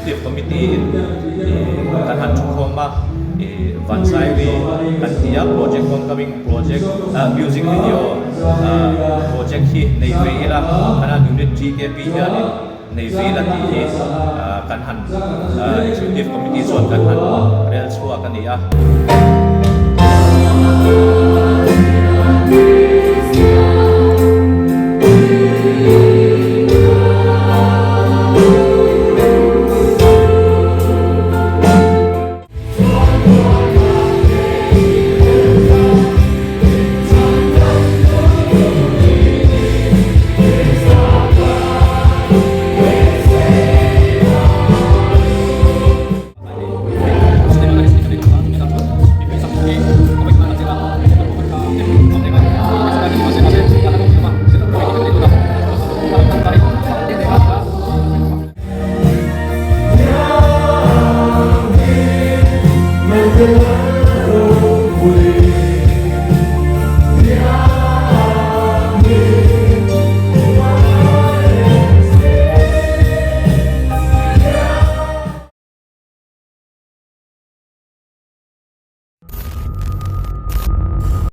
Executive Committee in kan han thukhawm a, Vanzairi kan ti a, project homecoming project music video project hi nei ve ila kan unit GKP hianin nei ve ila tih hi kan han Executive Committee chuan kan han rel chhuak a ni a.